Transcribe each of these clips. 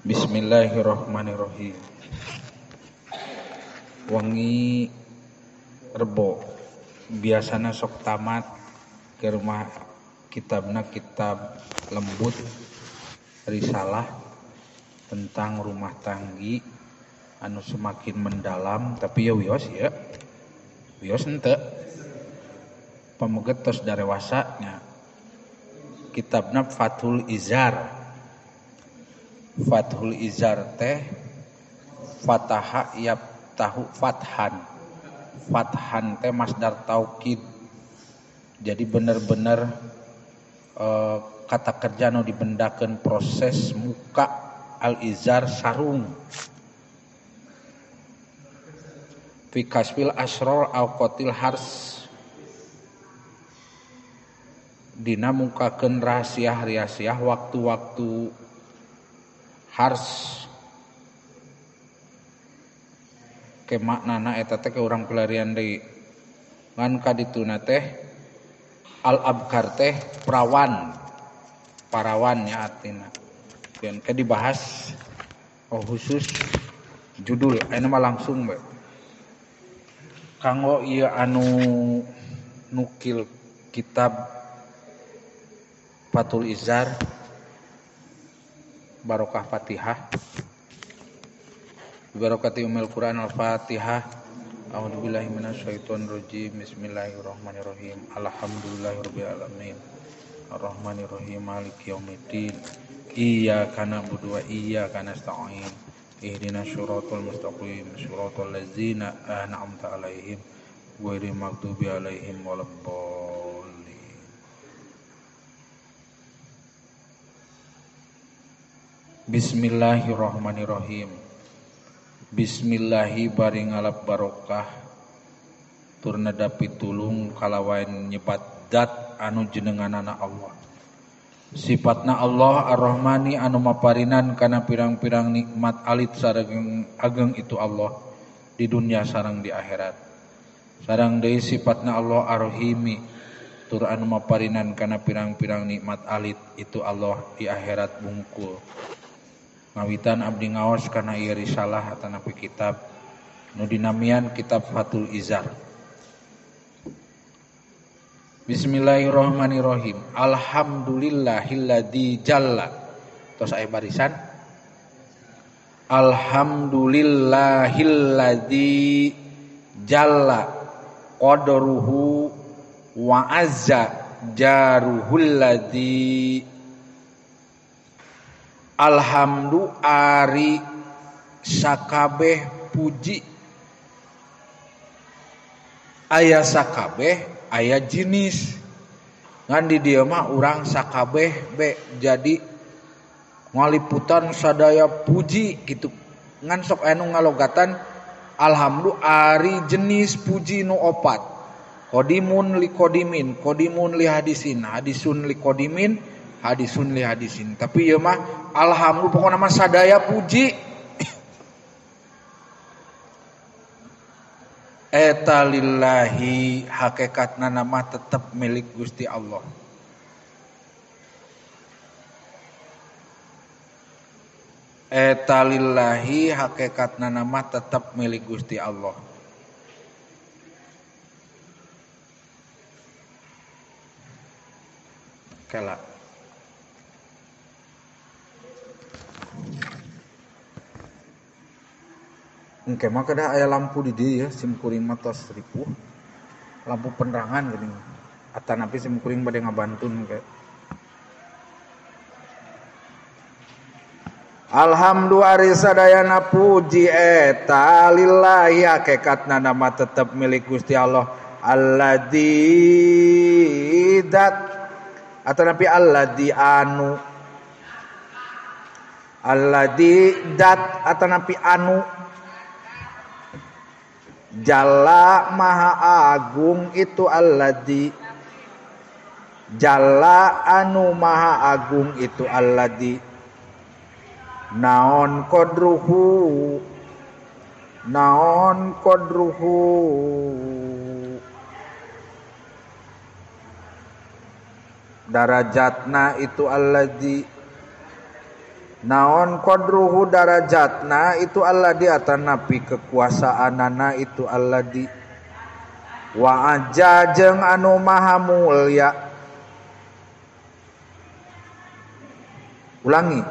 Bismillahirrahmanirrahim. Wengi Rebo biasana sok tamat ke rumah kitabna kitab lembut risalah tentang rumah tanggi anu semakin mendalam, tapi ya wios ya. Wios henteu. Pameget tos darewasa nya. Kitabna Fathul Izar. Fathul Izar teh fataha yaftahu fathan. Fathan teh masdar taukid. Jadi bener-bener kata kerja nu dibendakeun proses muka al-izar sarung. Fi kasfil asror au qatil hars. Dina mungkakeun rahasia-rahasia waktu-waktu hars ke maknana eta teh ke urang pelarian deui ngan kadituna teh al abkar teh perawan parawan nya artina dan ke dibahas khusus judul ayeuna mah langsung bae kanggo ieu anu nukil kitab Fathul Izar Barokah Fatihah. Barakati umil Quran Al-Fatihah. A'udzubillahi minasyaitonirrajim. Bismillahirrahmanirrahim. Alhamdulillahirabbil alamin. Arrahmanirrahim. Maliki yaumiddin. Iyyaka na'budu wa iyyaka nasta'in. Ihdinas siratal mustaqim. Siratal ladzina an'amta 'alaihim ghairil maghdubi 'alaihim waladdallin. Bismillahirrahmanirrahim. Bismillahi bari ngalap barokah tur nedapi tulung kalawan nyebat dat anu jenenganana Allah. Sifatna Allah Ar-Rahmani anu maparinan kana pirang-pirang nikmat alit sareng ageng itu Allah di dunia sareng di akhirat. Sareng deui sifatna Allah Ar-Rahimi tur anu maparinan kana pirang-pirang nikmat alit itu Allah di akhirat bungkul. Ngawitan abdi ngaos kana ieu risalah atanapi kitab nu dinamian kitab Fathul Izar. Bismillahirrahmanirrahim. Alhamdulillahilladzi jalla. Tos aya barisan. Alhamdulillahilladzi jalla qadruhu wa azza jaruhulladzi. Alhamdu ari sakabeh puji aya sakabeh aya jenis ngan di dieu mah urang sakabeh be jadi ngaliputan sadaya puji gitu ngan sok anu ngalogatan alhamdu ari jenis puji nu opat qadimun li qadimin qadimun li hadisin hadisun li qadimin hadisun li hadisin. Tapi ieu mah alhamdulillah pokona mah sadaya puji. Eta lillahi hakikatna mah tetep milik Gusti Allah. Eta lillahi hakikatna mah tetep milik Gusti Allah. Kela. Engke mah kedah aya lampu di dieu ya, sim kuring mah tos ripuh. Lampu penerangan geuning. Atanapi sim kuring bade ngabantun ke. Alhamdulillah ari sadayana puji eta lillahi hakikatna nama tetep milik Gusti Allah alladzi dat atanapi alladzi anu alladzi dat atanapi anu Jalla maha agung itu alladzi Jalla anu maha agung itu alladzi naon qadruhu naon qadruhu darajatna itu alladzi Naon qadruhu darajatna itu alladzi atanapi kekuasaanana itu alladzi wa aja jeung anu maha mulya. Ulangi.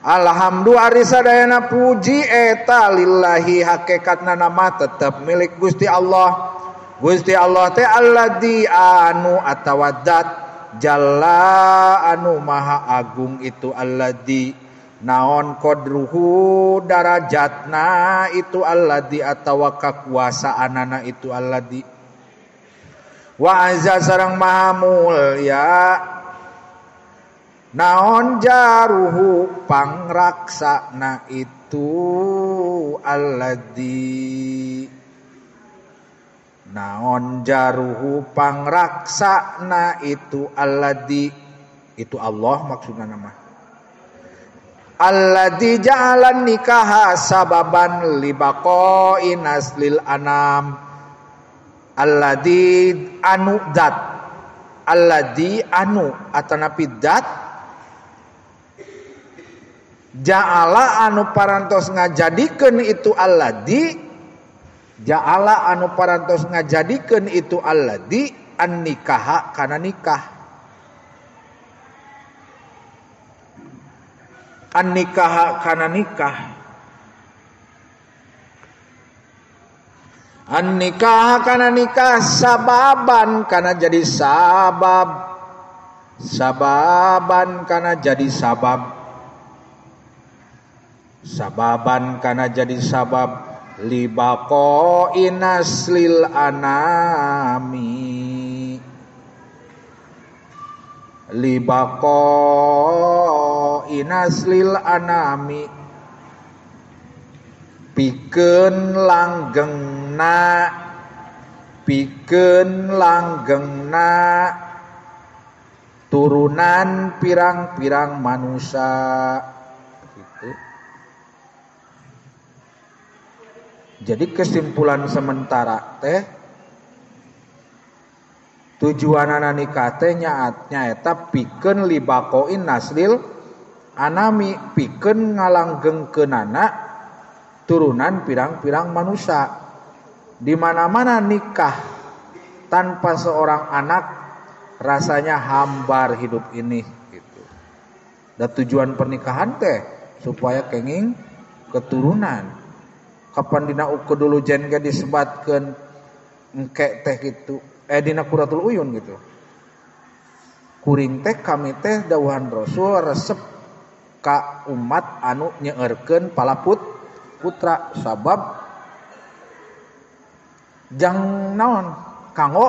Alhamdulillah ari sadayana puji eta lillahi hakikatna nama tetep milik Gusti Allah. Gusti Allah teh alladzi anu atawa zat jalla anu maha agung itu alladzi. Naon qadruhu darajatna itu alladzi atawa kakuasaanana itu alladzi wa azza sareng maha mulya. Naon jaruhu pangraksana itu alladzi. Naon jaruhu pangraksana itu alladzi. Itu Allah maksudna nama. Alladzi ja'alan nikaha sababan libaqa'i naslil anam. Alladzi anu zat. Alladzi anu atanapi zat ja'ala anu parantos ngajadikeun itu alladzi. Ja'ala anu parantos ngajadikeun itu alladzi an nikaha kana nikah. An nikaha kana nikah. An nikah kana nikah sababan kana jadi sabab. Sababan kana jadi sabab. Sababan kana jadi sabab libaqa'i naslil anami. Libaqa'i naslil anami pikeun langgengna, pikeun langgengna turunan pirang-pirang manusia gitu. Jadi kesimpulan sementara teh tujuanana nikah teh nyaeta pikeun libaqain naslil anami, pikeun ngalanggengkeunana turunan pirang-pirang manusia. Di mana-mana nikah tanpa seorang anak rasanya hambar hidup ini gitu. Dan tujuan pernikahan teh supaya kenging keturunan. Kapan dina ukur dulu jen ge disebatkeun engke teh gitu. Dina Quratul Uyun gitu. Kuring teh kami teh dawuhan Rasul resep ka umat anu nyeurkeun palaput putra sabab jang naon kanggo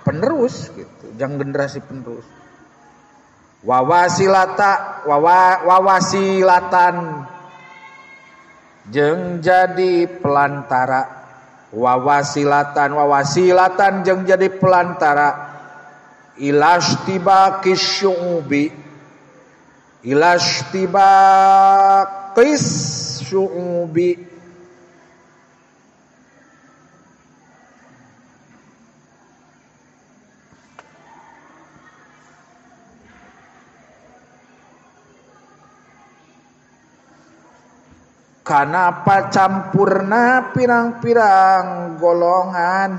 penerus gitu, jang generasi penerus. Wawasilata wawasilatan jeung jadi pelantara. Wawasilatan wawasilatan jeung jadi pelantara ilastibaqis syu'ubi, ilastibaqis syu'ubi kana pacampurna pirang-pirang golongan,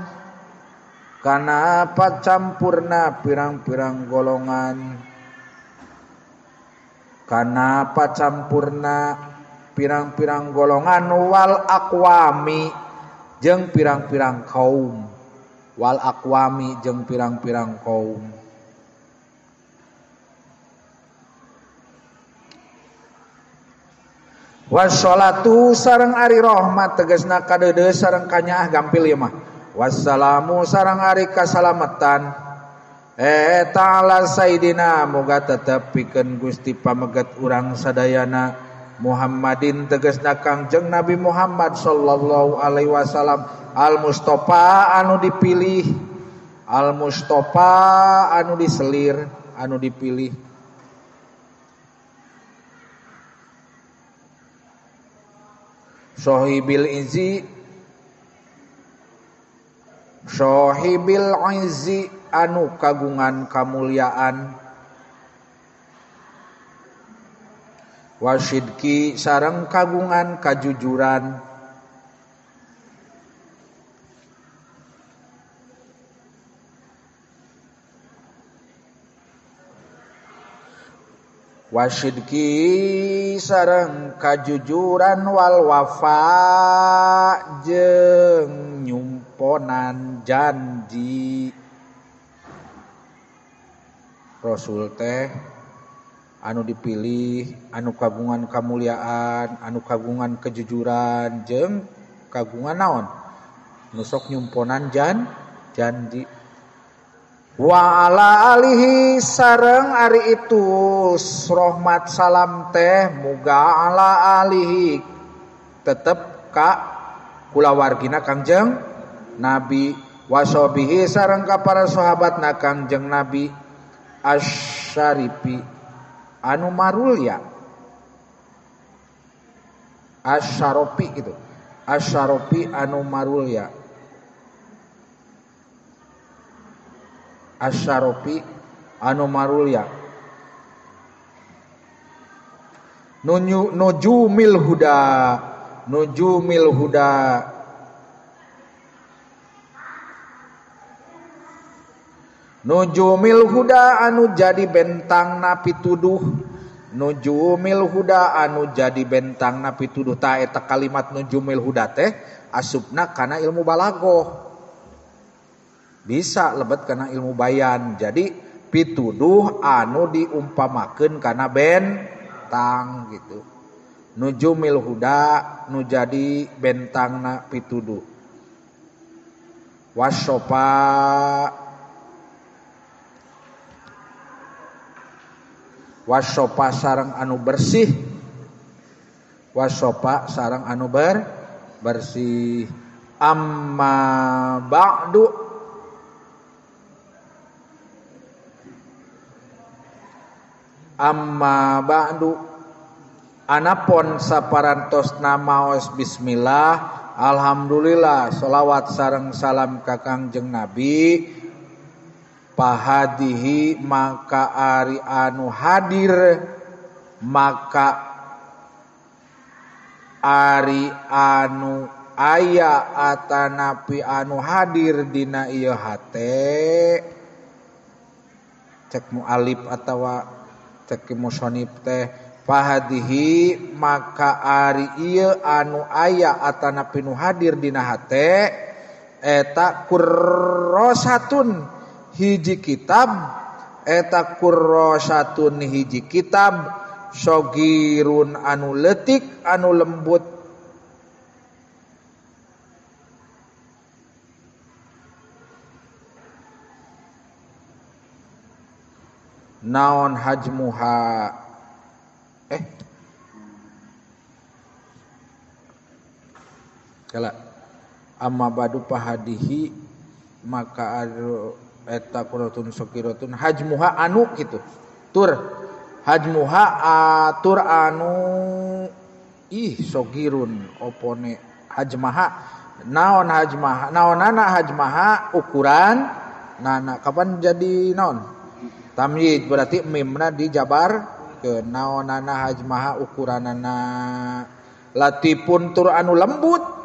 kana pacampurna pirang-pirang golongan, kana pacampurna pirang-pirang golongan wal aqwami jeung pirang-pirang kaum, wal aqwami jeung pirang-pirang kaum. Wassalatu sareng ari rahmat tegasna kadeudeuh sareng kanyaah gampil ieu mah. Wassalamu sareng ari kasalamatan eta ala sayidina moga tetep pikeun Gusti pamegat urang sadayana Muhammadin tegasna Kangjeng Nabi Muhammad sallallahu alaihi wasallam al Mustafa anu dipilih, al Mustafa anu diselir, anu dipilih. Sohibil izzi, sohibil izzi anu kagungan kamuliaan, Wasidki sareng kagungan kajujuran. Wasidki sareng kajujuran wal wafa jeung nyumponan janji. Rasul teh anu dipilih, anu kagungan kamuliaan, anu kagungan kejujuran jeung kagungan naon? Nu sok nyumponan janji. Wa ala alihi sareng ari itu rahmat salam teh muga ala alihi tetep ka kulawargina Kangjeng Nabi, wasobihi sareng ka para sahabatna Kangjeng Nabi asyarifi anu marulya, asyarofi gitu, asyarofi anu marulya, asyarofi anu marulya, nujumil huda, nujumil huda, nujumil huda anu jadi bentang na pituduh, nujumil huda anu jadi bentang na pituduh. Ta eta kalimat nujumil huda teh asupna kana ilmu balagoh, bisa lebet kana ilmu bayan. Jadi pituduh anu diumpamakeun kana bentang gitu. Nujumil huda nu jadi bentang na pituduh. Wasopa wasopa sareng anu bersih, wasopa sareng anu bersih. Amma ba'du, amma ba'du, anapun saparantosna maos bismillah, alhamdulillah, sholawat sareng salam ka Kangjeng Nabi, pahadihi maka ari anu hadir, maka ari anu aya atanapi anu hadir dina ieu hate. Cek mualif atawa cek musonif teh pahadihi maka ari ieu anu aya atanapi nu hadir dina hate eta kurrosatun hiji kitab, eta kurrosatun hiji kitab sogirun anu leutik anu lembut, naon hajmuha, kala amma badu pahadihi maka anu eta kuratun sokiratun hajmuha anu gitu tur hajmuha atur anu ih sogirun opone hajmaha naon hajmaha naonana hajmaha ukuran nana kapan jadi naon tamyiz berarti mimna dijabar ke naonana hajmaha ukuranana latipun tur anu lembut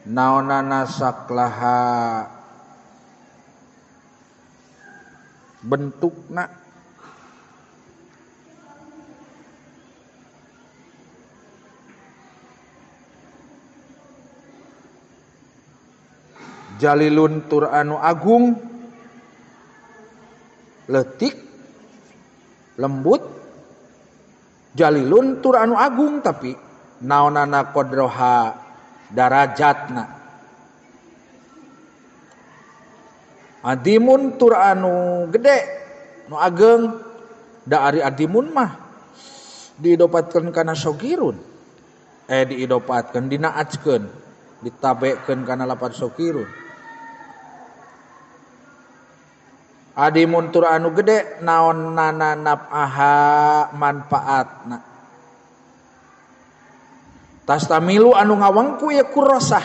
naonana saklaha bentukna jalilun tur anu agung letik lembut jalilun tur anu agung tapi naonana qadroha darajatna adimun tur anu gede nu ageng da ari adimun mah diidopatkeun kana sogirun diidopatkeun dinaajkeun ditabekeun kana lapan sogirun adimun tur anu gede naon nana nafaha manfaatna tastamilu anu ngawangku ya kurosah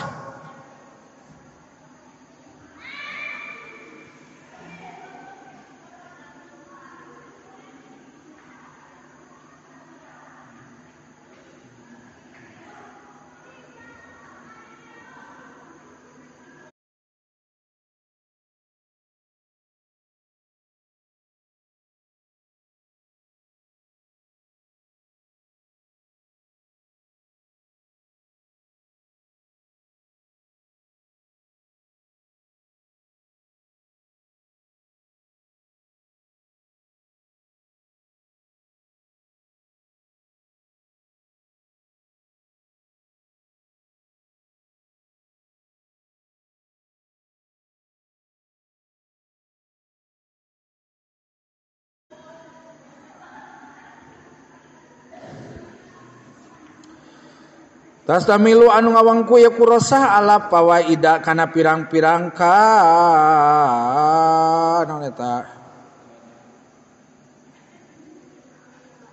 Tastamilu anu ngawangku ya kurosah ala fawaida kana pirang-pirang ka naon eta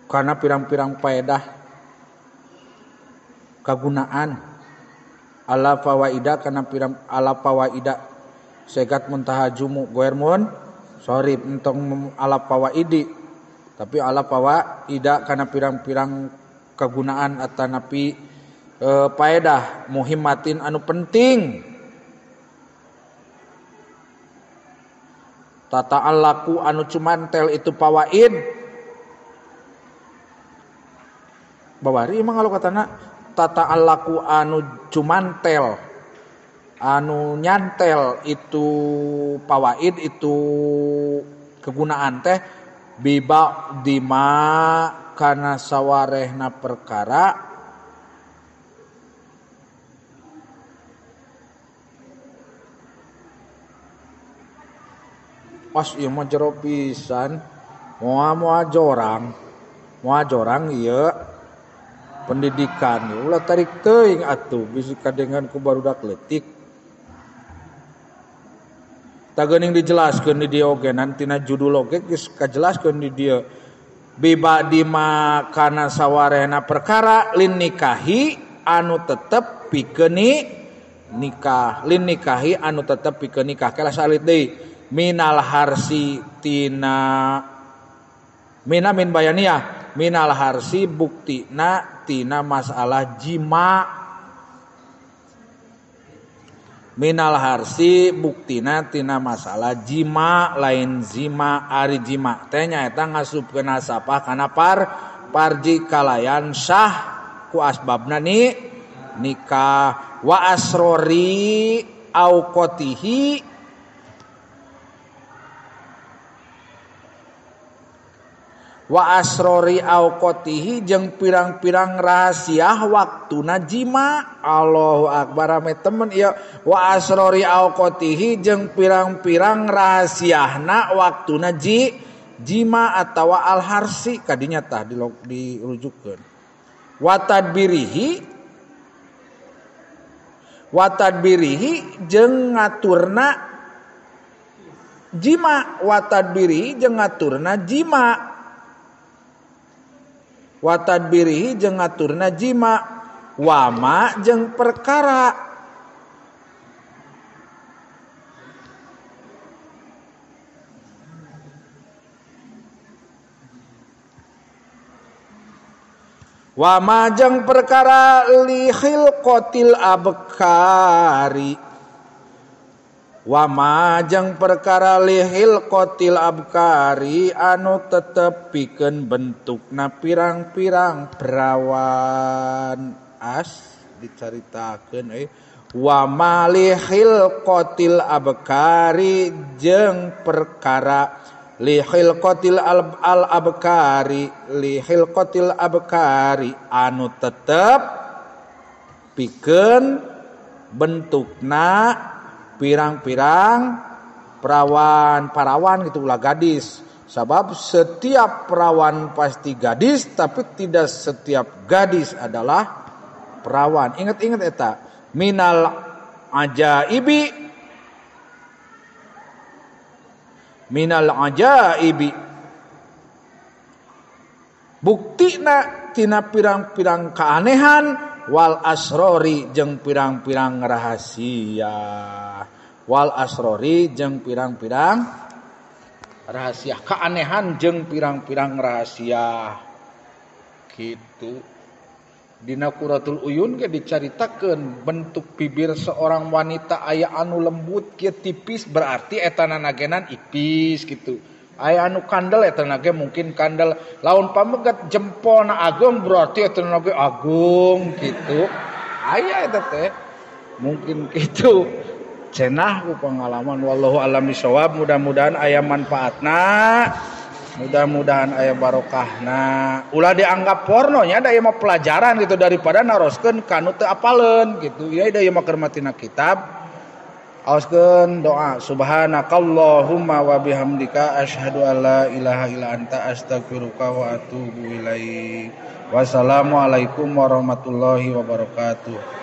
kana pirang-pirang faedah kagunaan ala fawaida kana pirang ala fawaida segat muntaha jumu goermun sorry entong ala fawaidi tapi ala fawaida kana pirang-pirang kegunaan atanapi faedah muhimmatin anu penting tata alaku anu cumantel itu fawaid bawari emang kalau katana tata alaku anu cumantel anu nyantel itu fawaid itu kegunaan teh biba dima kana sawarehna perkara pas ieu mah jero pisan moal jorang ieu pendidikan ulah tarik teuing atuh bisi kadengan ku barudak leutik tah geuning dijelaskeun di dieu oge nantina judul oge geus kajelaskeun di dieu biba dima kana sawarehna perkara lin nikahi anu tetep pikeun nikah lin nikahi anu tetep pikeun nikah kelas alit deui minal harsi tina mina min bayaniyah minal harsi buktina tina masalah jima minal harsi buktina tina masalah jima lain zima ari jima teh nyaeta ngasupkeun nasabah kana parji kalayan sah ku asbabna ni nikah wa asrori auqatihi wa asrori auqatihi jeung pirang-pirang rahasia waktuna jima. Allahu akbar rame temen ieu. Wa asrori auqatihi jeung pirang-pirang rahasiahna waktuna jima atawa al harsi kadinya tah dirujukkeun. Wa tadbirihi jeung ngaturna jima wa tadbirihi jeung ngaturna jima wa tadbirihi jeung ngaturna jima wama jeung perkara wama jeung perkara li khilqatil abkari wama jeung perkara li khilqatil abkari anu tetep pikeun bentukna pirang-pirang perawan as dicaritakeun wama li khilqatil abkari jeung perkara li khilqatil al abkari li khilqatil abkari anu tetep pikeun bentukna pirang-pirang perawan parawan gitu ulah gadis. Sebab setiap perawan pasti gadis, tapi tidak setiap gadis adalah perawan. Ingat-ingat eta minal ajaibi minal ajaibi buktina tina pirang-pirang keanehan wal asrori jeung pirang-pirang rahasia wal asrori jeung pirang-pirang rahasia keanehan jeung pirang-pirang rahasia gitu. Dina Quratul Uyun ge dicaritakeun bentuk bibir seorang wanita aya anu lembut kieu tipis berarti eta nanagenan ipis gitu. Aya anu kandel eta nage mungkin kandel. Laun pamegat jempolna ageung berarti eta nage agung gitu. Aya eta teh mungkin gitu. Cenah ku pengalaman wallahu alam bisawab, mudah-mudahan aya manfaatna. Mudah-mudahan aya barokahna. Ulah dianggap porno nya da ieu mah pelajaran gitu daripada naroskeun kanu teu apaleun gitu. Ieu da ieu mah keur matina kitab. Aoskeun doa subhanakallahumma wa bihamdika asyhadu alla ilaha illa anta astaghfiruka wa atubu ilaik. Wassalamualaikum warahmatullahi wabarakatuh.